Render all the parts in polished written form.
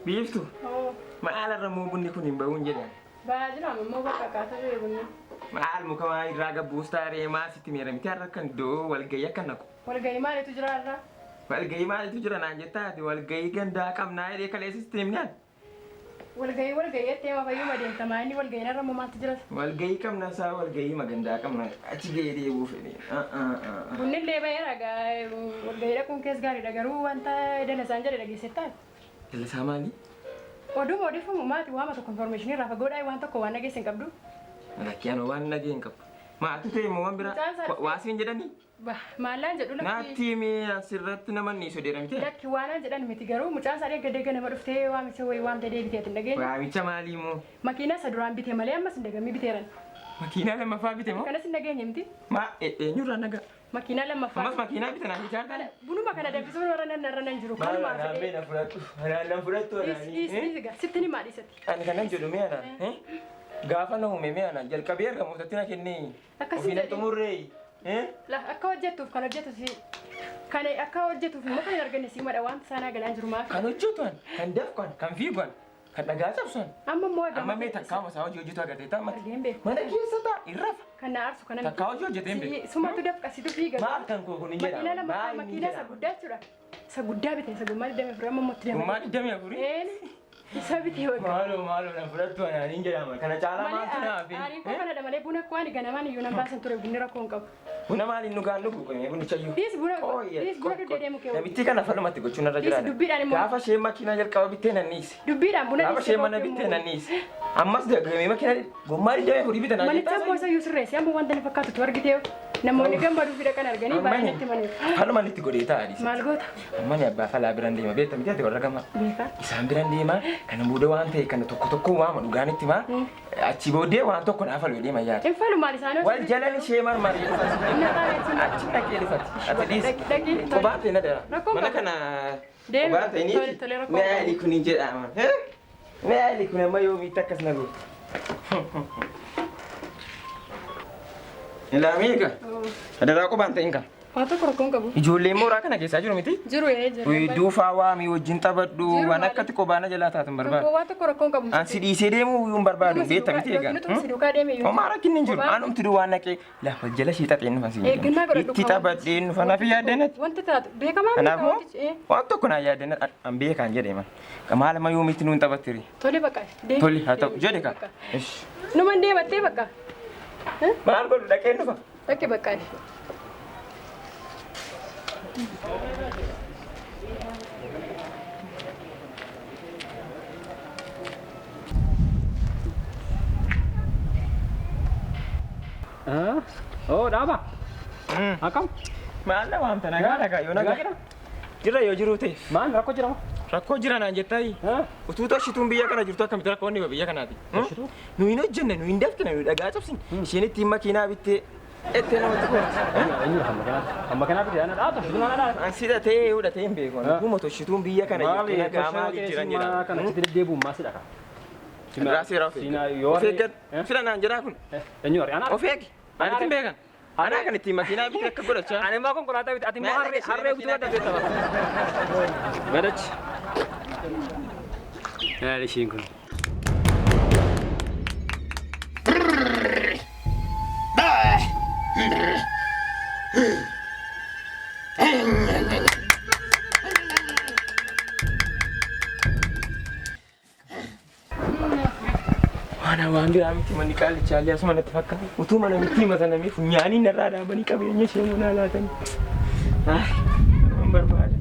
Biiftu Oo, maal irra immoo bunni kun hin bahuun jedhan. Ba'aa jira ammoo bakka akkaataa ture bunni. Maal muka waa irraa gabbuustaa ree maal sitti meera miti har'a kan iddoo walgahii akka naqu. Walgahii maalitu jira irraa? Walgahii maalitu jira naan jettaa ati walgahii gandaa qabnaa jedhee kaleessa sitti himne ani. Walgahii walgahii jettee mafayyuma deemta inni walgahii irra immoo maaltu jira? Walgahii qabna isaa walgahii magandaa qabna achi gahee deebi'uu fedhe. Bunni illee ba'eera walgahii dhaquun kees gaariidha garuu wanta dalasaan jedhe dhageessettaa? Dalasaa maali? Oduma odeeffamu maati waama tokko information irraa fagoodhaa waan tokko waan dhageesse hin qabdu. Lakkii anoo waan dhagee hin qabu. Maaltu ta'e immoo waan biraa Mucaan isaa- waasiin jedhanii? Maallaan jedhu lakki Naatti himee asirratti nama ni sodeera miti. Lakki waanaan jedhan miti garuu mucaan isaa deegga deegga nama dhuftee waamicha wayii waamtee deebitee ati hin dhageenye. Waamicha maalii immoo? Makiinaa isa duraan bite malee ammas hin dagammii biteeran. Makiinaa lammaffaa bite moo? Kanas hin dhageenye miti. Ma eenyurraa nagaa? Makiinaa lammaffaa. Ammas makiinaa bite naan jechaa Kana bunuma kana danfisuun warra nan narra nan jiru. Kanumaa fedhee. na fudhadhu. Anaan na fudhattu Dhiis dhiis dhiis egaa sitti ni maadhiisati. Ani kanan jedhu mee anaan. Gaafa na uume mee anaan jalqabee argamuutatti na kennee. Akkasii Ofii na jedhi. xumurree. Akka hojjettuuf kan hojjetu si kan akka hojjetuuf immoo kan hin arganne si madha wanta isaanaa galaan jiru maaf. Kan hojjetu an, kan dafqu an, kan fiigu an, kan dhagaa cabsu an. Amma immoo egaa Amma mee takkaa masaa hojii hojjetu agartee ta'a Argee hin beeku. Mana keessa ta'a hin rafa. Kan na aarsu kana miti. Takkaa hojii hojjetee hin beeku. Sumatu dafqa situ fiiga. Maal kan koo kun hin Makiinaa jedhamu. lammaffaa Maal hin makiinaa isa jedhamu. guddaa jechuudha. Isa guddaa bite isa gommaa 24 amma immoo itti Gommaa dabalee. 24? Een isa bite bakka. Maaloo maaloo na fudhattu anaan hin jedhama. Kana caalaa maaltu Malee na hafe? aariin koo kanadha malee buna akka waan ganamaan iyyuu nan baasan ture bunni rakkoo hin qabu. Buna maaliin dhugaan dhugu qomee bunichayyuu. Dhiis buna dhiis buna dugda deemu kee. Namitti kana falumatti gochuun irra Dhiis jiraata. dubbiidhaan immoo Gaafa isheen makiinaa jalqaba bittee nan dhiise. dubbiidhaan buna Gaafa dhiistee isheen mana kootti bittee nan immoo. dhiise. Ammas dagamee makiinaa gommaa 24 bite naan Manicha immoo isa iyyuu sirreesse amma wanta na fakkaatu tu argitee namoonni gammaduu fi dhaqan arganii baay'ee natti himaniiru. Falumaan itti godhee ta'a dhiise. Maal goota? Ammani abbaa falaa biraan deema beekta miti ati warra gamaa. Beekaa. Isaan biraan deema kana booda waan ta'e kana tokko tokko waama dhugaan itti himaa. Achi booddee waan tokko naa falu deema yaada. Hin falu maal isaanii Wal jalan ishee marmaree dhufati. Inni afaan Achi dhaqee dhufati. Ati dhiisi. Dhaqii. Qobaa ta'e na dara. Rakkoon Mana qabu. kana Deemi. qobaa ta'e Tole, tole, ni rakkoon qabu. Maali kun hin jedhama. Maali kun amma yoomiitti akkas na gootu. Ilaamee egaa. Adaraa qobaan ta'in kan. Waan tokko rakkoon qabu. Ijoolleen mooraa kana keessaa jiru miti. Jiru ee jiru. Duufaa waamii wajjin taphadhu Jiru waan maali? akkatti qobaana jalaa taatu hin barbaadu. Tokko waan tokko rakkoon qabu. An si dhiisee deemuu iyyuu hin barbaadu beekta miti egaa. Nuti si duukaa deeme iyyuu. Homaa rakkinni hin jiru. Qobaan- Anumti duwwaan naqee lafa jala ishee xaxeen dhufa si. Eeggannaa godhadhu. Itti taphadheen dhufa naaf yaaddeen ati. Wanti taatu beekamaa miti Kanaafuu wantichi. ee. waan tokko naa yaaddeen an beekaan jedhee man. Maal amma yoomitti nuun taphattiri? Tole bakka. deemi. Tole haa ta'u jedhe kaa. Bakka. Ish. Numan deemattee bakka. Maal godhu dhaqeen dhufa? Dhaqi bakka. Oo dhaaba. Akkam? Maal na waamta nagaa nagaa yoo nagaa. Jira yoo jiruu ta'e. Maal rakkoo jira moo? Rakkoo jira naan jettaayi. Utuu toshituun biyya kana jirtu akkamitti rakkoon dhiba biyya kanaati? Toshituu? Nu hin hojjenne, nu hin dafqine, nu dhagaa cabsine. Isheen ittiin makiinaa bittee ettee namatti koorti. Eenyudha kan makiinaa? Kan makiinaa bitee ana dhaaba toshituun ana dhaaba. An sidhatee hudhatee hin beeku. Dhuguma toshituun biyya kana jirtu nagaa maaliif jiran jedha. Kan achitti deddeebi'uun maal sidha kan? Irraa seera of eeggadhu. Of eeggadhu. Fira naan jedhaa kun. Eenyu harri? Ana Of eegi. Ani ittiin beekan. Anaa kan ittiin makiinaa bitee akka godhachaa. Ani immoo konkolaataa bite ati immoo harree harree bituu adda beekta. Gadachi. Yaali ishiin kun. Waan waan biraa miti manni qaallichaallee asuma natti fakkaata. Utuu mana miti himatanamee funyaanii narraa dhaabanii qabeenya ishee munaa laatanii. Waan barbaada.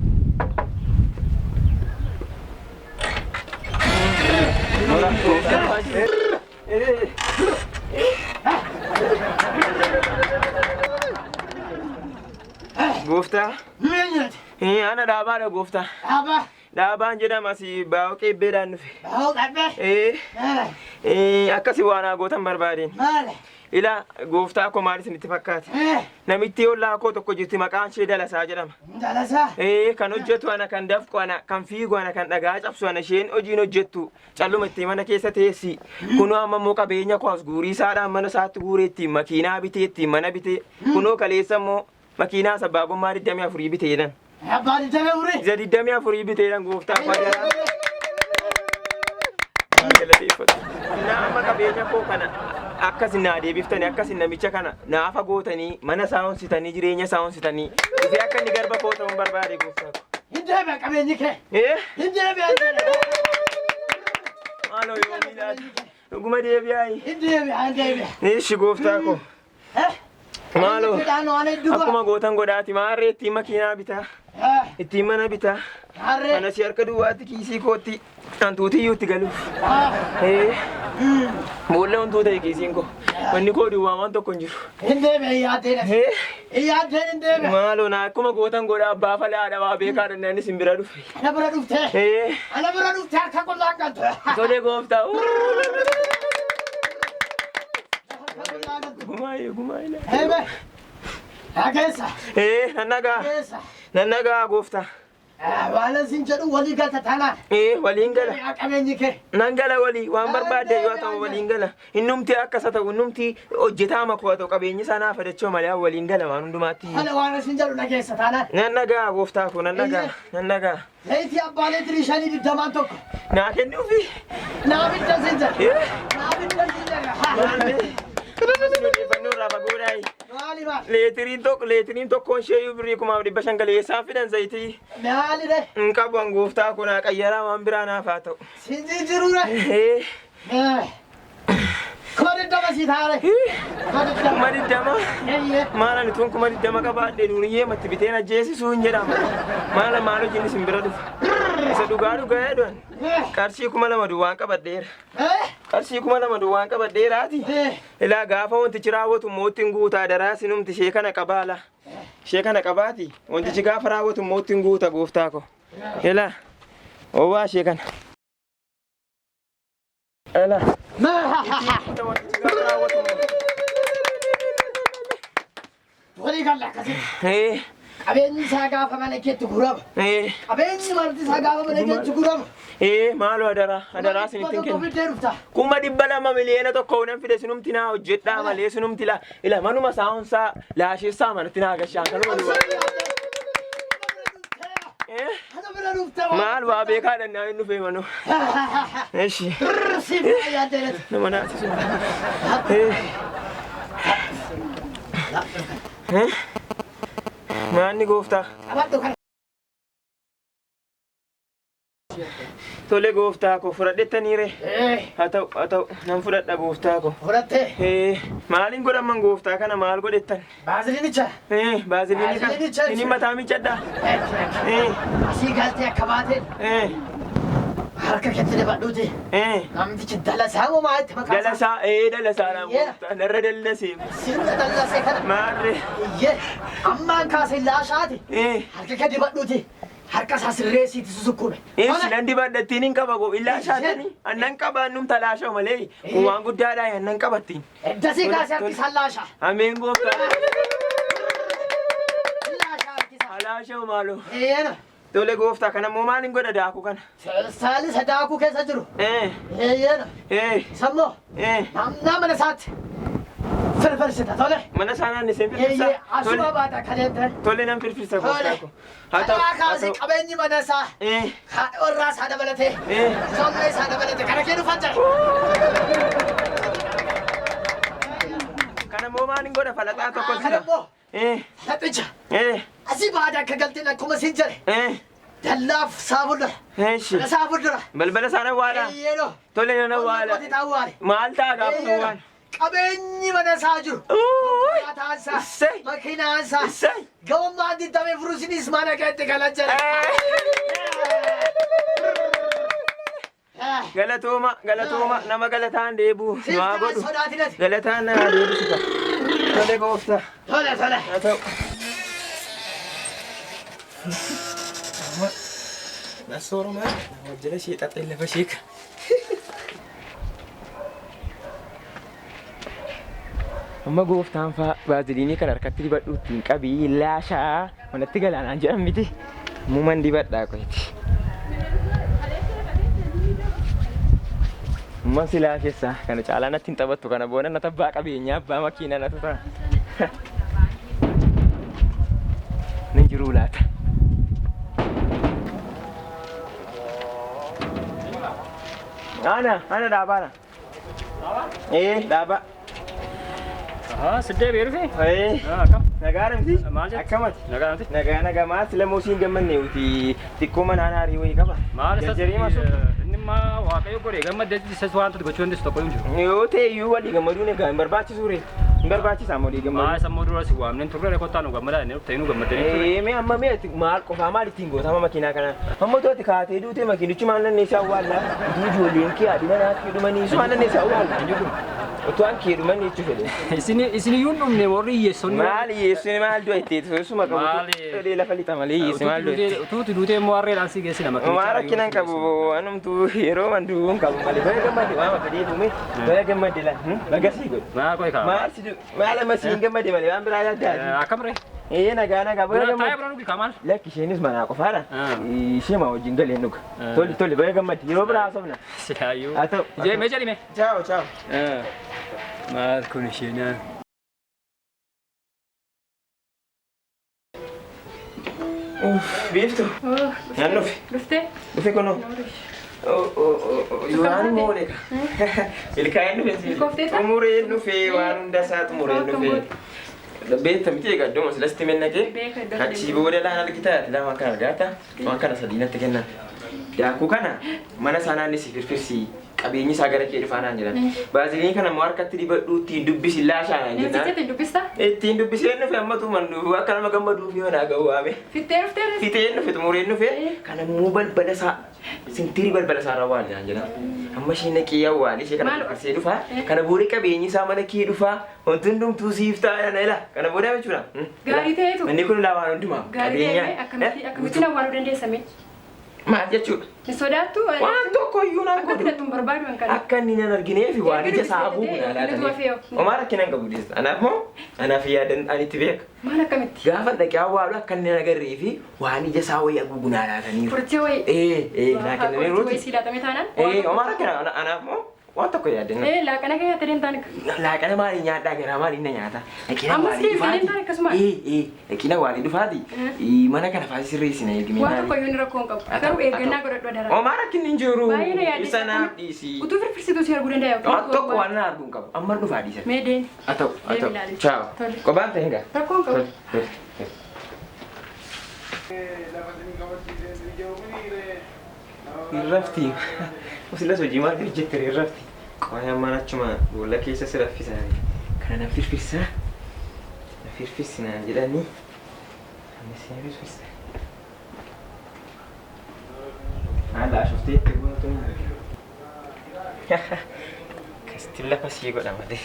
Gooftaa. Ana dhaabaadha gooftaa. Dhaabaa. Dhaabaan jedhama asii baa'oo qeebbeedhaan dhufe. Baa'oo qeebbee. Akkasi waan haa gootan barbaadeen. Maali? Ilaa gooftaa koo maal isinitti fakkaate? Namitti ollaa koo tokko jirti maqaan ishee Dalasaa jedhama. Dalasaa. Kan hojjetu ana, kan dafqu ana, kan fiigu ana, kan dhagaa cabsu ana isheen hojiin hojjettu calluma itti mana keessa teessi. Kunoo amma immoo qabeenya koo as guurii isaadhaan mana isaatti guuree ittiin makiinaa bitee ittiin mana bitee kunoo kaleessa immoo makiinaa sabbaa gommaa 24 bitee jedhan. Abbaa 24. Isa 24 bitee jedhan gooftaa koo adaraa. Galateeffatu. Nama qabeenya koo kana akkas naa deebiftanii akkas namicha kana naafa gootanii mana isaa honsitanii jireenya isaa honsitanii dhufee akka inni garba koo ta'uun barbaade gooftaa koo. Hin deebi'a qabeenyi kee. Eh? Hin deebi'a. Maaloo yoo miilaati. Dhuguma deebi'aayi. Hin deebi'a hin deebi'a. Ishi gooftaa koo. Maaloo. Midhaan waan hedduu Akkuma gootan godhaati maarree ittiin makiinaa bitaa. Ittiin mana bitaa. Harree. Kana si harka duwwaatti kiisii kootti hantuutiyyuu itti galuuf. Eh. Boolla wantuu ta'e kiisiin koo. Manni koo duwwaa waan tokko hin jiru. Hin deebi'a hin yaaddeen. Eh. Hin yaaddeen hin deebi'a. Maaloo naa akkuma gootan godha abbaa falaadha waa beekaa danda'an isin bira dhufe. Ana bira dhuftee. Eh. Ana bira dhuftee harka qullaan galtu. Tole gooftaa. Harka qullaan galtu. Gumaayee gumaayee. Eebe. Haa keessa. Eh nan nagaa. Keessa. Nan nagaa gooftaa. Waan isin jedhu walii galta taanaan. Eh waliin gala. Yaa qabeenyi kee. Nan gala walii waan barbaadde yoo ta'u waliin gala. Innumti akkas haa ta'u innumti hojjetaa makoo haa ta'u qabeenyi isaa naaf adachoo malee waliin gala waan hundumaatti. Ana waan isin jedhu dhageessa taanaan. Nan nagaa gooftaa koo nan nagaa nan nagaa. Zayitii abbaa leetirii 25 tokko. Naa kennuufi. Naa bidda sin jedhe. Eh Naa bidda sin jedhe. maal odeeffannoo irraa fagoodhaayi. Maali maali? Leetiriin tokko leetiriin tokkoon isheeyyuu birrii 1500 galeessaan fidan zayitii. Maali de? Hin qabu an gooftaa koo naa qayyaraa waan biraa naaf haa ta'u. Sin jijjiiruure. Eh 20,000 sii taare. Kuma 20,000. 20. Eeyyee. Maal ani tun 20,000 qabaadhe duuriyyee matti biteen ajjeesisuu hin jedhama. Maala maal hojiin isin bira dhufa. Isa dhugaa dhugaa jedhan. Qarshii 2000 duwwaan qabadheera. Qarshii 2000 duwwaan qabadheeraati. Ilaa gaafa wantichi raawwatu moottiin guutaa daraa sinumti ishee kana qabaala. Ishee kana qabaati. Wantichi gaafa raawwatu moottiin guuta gooftaa ko. Ilaa owwaa ishee kana. Ilaa. Wantichi gaafa raawwatu. Walii galla akkasitti. Eh Qabeenyi isaa gaafa mana keetti gurama. eh Qabeenyi marti isaa gaafa mana keetti gurama. eh maaloo adaraa adaraa sinittiin Tokko kenna. fiddee dhufta. 200,000,000 1 nan fide sinumti naa hojjedhaa malee sinumti la ila manuma saawunsaa laasheessaa manatti naa gashaan kanuma duwwaa. Eh Ana bira dhufta. maal waa beekaa dhannaa hin dhufee manuu. Eshi Siif yaaddee. nama naasisu. Eh eh maanni gooftaa. Qabadhu kana. Tole gooftaa koo fudhadhettaniire. Eh. Haa ta'u haa ta'u nan fudhadha gooftaa koo. Fudhattee. Eh maaliin godhaman gooftaa kana maal godhettan? Baaziliinicha. Eh baaziliinii kana Baaziliinicha. inni mataa miicadhaa. Eh Asii galtee akka baateen eh harka keetti dibadhuuti. eh. Namtichi dalasaa moo itti maqaa isaa? Dalasaa ee dalasaadhaan Iyyee. gooftaa narra dallasee. Sirna dallasee kana. Maarree. Iyyee ammaan kaasee laashaati. Eh Harka kee dibadhuuti. Harka isaa sirreessiiti susukkume. Eessi nan dibadhattiin hin qaba goo illaa shaatanii annan qaba annum talaasha'u malee kun waan guddaadhaa annan qabattiin. Eddasii kaasee harki isaa laashaa. Ameen gooftaa. Laashaa harki isaa. Alaasha'u maaloo. Eeyyena. Tole gooftaa kana immoo maaliin godha daakuu kana? Saalisa daakuu keessa jiru. Eh Eeyyena. eh Sammoo eh namnaa mana isaatti firfirsita tole. mana isaa naanniseen firfirsa. Eeyyee asuma Tole baata kaleente. tole nan firfirsa gooftaa Tole. koo. Haa ta'u Kanaa haa kaasee ta'u. qabeenyi mana isaa. Eh Haadha warraa isaa dabalatee. eh. Ijoollee isaa dabalatee kana kee dhufan jira. Kana immoo maaliin godha falaxaa tokko Kana jira. immoo Eh laxicha eh asii baada akka galteen akkuma siin jedhe eh dallaaf isaa fuuldura. eeshi. Mana isaa fuuldura. Balbala isaan awwaalaa. Eeyyeenoo. Tole nan awwaala. Qotii awwaale. Maal ta'a gaafa awwaala? Qabeenyi mana isaa jiru. Uuuy! Konkolaataan isaa. Issey! Makiinaan isaa. Issey! Ga'ummaan digdamii furuusinis mana keetti galan jedhe. Galatooma galatooma nama galataan deebi'u Siif maa ta'an godhu sodaatinati. galataan na deebisuta. Tole gooftaa. Tole tole. Haa ta'u. Sooruma wajjira ishee xaxee lafa ishee Amma gooftaan faa baaziliinii kan harkatti dibadhu ittiin qabii laashaa manatti galaanaan jedhan miti. Muman dibadhaa qoyti. Amma si laashessa kana caalaa natti hin taphattu kana booda nata abbaa qabeenyaa abbaa makiinaa natu ta'a. Nan jiruu laata. Ana ana dhaabaana. Ee dhaaba. Ahaa, siddee beerufi? Ee Akkam? nagaa namti. Maal jettu? Akkamati? Nagaa namti. Nagaa nagaa maal sila moosiin gammanne uti xiqqoo manaan haarii wayii qaba. Maal isas Jarjarii masu. inni immoo waaqayyo godhe gammadde isas waan tuti gochuu dandeessu tokko hin jiru. Yoo ta'e iyyuu walii gammaduun egaa hin barbaachisu ree. Hin barbaachisaa walii Maa gammaduu. isa immoo dura si waamneen turre kottaa nu gammadaa inni ta'e nu gammaddanii turre. Ee mee amma mee ati maal qofaa maal ittiin goota amma makiinaa kana? Amma tu ati kaatee duutee makiinichi maal nannee isaa awwaalla? Utuu ijoolleen kee haadhi manaa kee dhumanii isu maal nannee isaa awwaalla? Utuu an kee dhumanii jechuu fedhe. Isin isin iyyuu hin dhumne warri hiyyeessonni. Maal hiyyeessuni maal du'a itti suma qabu Maali? fedhee lafa lixa malee hiyyeessi maal du'a itti. Utuuti duutee immoo harreedhaan si geessina makiinicha. Maal rakkinan qabu anumtuu yeroo manduu hin qabu malee baga gammadde waan fedhee fume baga gammadde lan baga sii godhe. Maal qoy kaa? Maal si maal amma siin gammadde malee waan biraa yaaddaati. Akkam ree? Ee nagaa nagaa baga Buna taa'ee gammadde. buna dhugi kaa maal? Lakki isheenis manaa qofaadha. Ah. Ishee maa wajjin galeen dhuga. Ah. Tole tole baga gammadde yeroo biraa haasofna. Silaayyuu. Haa ta'u. Jee mee jedhime. Ciao ciao. Maal kun isheenaan? Biiftu. Naan dhufe. Dhuftee? Dhufe kunoo. Waan moole ka. Ilkaa'een dhufe si. Milkoofteetta? Xumureen dhufe waan hunda isaa xumureen dhufe. Beekta miti egaa iddoo silasti mennaqee. Beeka iddoo Achii booda laan argita lama kana argaata waan kana sadii natti kennan. Daakuu kana mana isaa naannessi firfirsi qabeenyi isaa gara kee dhufaa naan jedhan. Baaziliin kana immoo harkatti dibadhuu ittiin dubbisi laashaa naan Namticha jennaan. ittiin dubbistaa? Ittiin dubbiseen dhufe ammatu mandu akka nama gammaduuf yoo naa ga'u waame. Fittee dhuftee? Fiteen dhufe xumureen dhufe kana immoo balbala isaa sintirii balbala isaa irra waan naan jedhan. Amma isheen naqee awwaale ishee kana Maal? firfirsee dhufaa. Kana booda qabeenyi isaa mana kee dhufaa wanti hundumtuu siif ta'a na ila kana booda jechuudha. Gaarii ta'eetu. Inni kun laa waan hundumaa Gaarii ta'ee akkamitti akkamittiin awwaaluu dandeessame? Maal jechuudha? Hin sodaattu? Waan tokko iyyuu naan Akka godhu. filattu hin barbaadu kan kana. Akka inni nan argineef waan ija isaa haguugu naa Inni laataniif. tuwafeeyo. Homaa rakkina hin qabu deessa. Anaaf moo anaaf yaadan ani itti beeka. Maal akkamitti? Gaafa dhaqee awwaalu akka inni nan agarree fi waan ija isaa wayii haguugu naa laataniiru. Qoricha wayii. Ee ee naa Qorichi wayii kennaniiruuti. sii laatamee taanaan? Ee homaa rakkina anaaf moo waan tokko yaadan. Ee laaqana kee nyaatee deemtaan Laaqana maaliin nyaadhaa garaa maaliin na nyaata? Dhaqina Ammas waalii deemtee dhufaati. deemtaan akkasuma? Ee ee dhaqina waalii dhufaati. Mana kana faasi sirreessina eegmee Waan tokko iyyuu inni rakkoo hin qabu. Garuu eeggannaa godhadhu adaraa. Homaa rakkinni hin jiru. Baay'ee na yaaddeessa. Isa naaf dhiisi. Utuu firfirsituu si arguu danda'a yookiin Waan tokko waan na arguu hin qabu. Amma dhufaa dhiisa. Mee deemi. Haa ta'u haa Deemi ta'u. ilaali. Ciao. Tole. Qophaan ta'e egaa. Rakkoo hin qabu. Tole tole. tole. Irrafti. Silas hojii maal hojjette irrafti. Qoyaan mana achuma boolla keessa si raffisaa. Kana na firfirsaa. Na firfirsinaan jedhanii. Anis na firfirsa. Haala ashuftee itti gootu. Akkasitti lafa sii godha malee.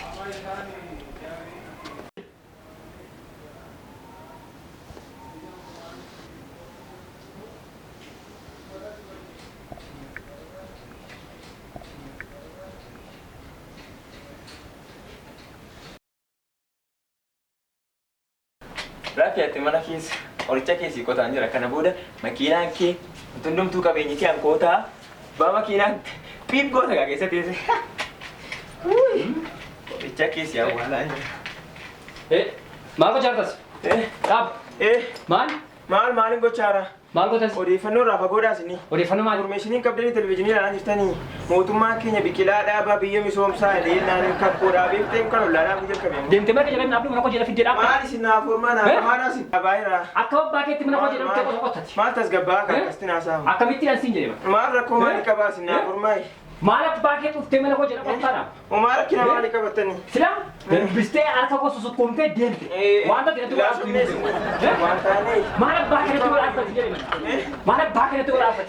Raafi ati mana keessa qoricha keessi qotaan jira. Kana booda makiinaan kee hundumtuu qabeenyi kee hankootaa baa makiinaan piip goota gaa keessa teesse. Qoricha keessi awwaalaa jira. Eh, maal gochaa jirtas? Eh, Dhaab. eh, Maal? maal maaliin gochaara? Maal gootas? Odeeffannoo irraa fagoodhaas inni. Odeeffannoo maali? Informationiin qabdanii televizyiinii ilaalaa jirtanii mootummaan keenya biqilaa dhaabaa biyya misoomsaa illee naannoo kakkoo dhaabee fiteen kan ollaa dhaabuu jalqabe. Deemtee mana kee jala dhaabdu mana koo jala fiddee dhaabda. Maal isin naaf ormaa naaf maal isin dhaabaa jira? Akka abbaa keetti mana koo jala dhuftee qosa qotati. Maal tasgabbaa kan akkasitti naasamu? Akkamittiin an siin jedhema? Maal rakkoo maalii qabaa isin naaf ormaa? Maal abbaa kee dhuftee mana koo jala qottaadha? Homaa rakkina maalii qabattanii? Sila darbistee harka koo susukkuumtee deemte. Waan ta'e natti godhaatu. Waan taaneef. Maal abbaa kee natti godhaatu jedhema? Maal abbaa kee natti godhaatu?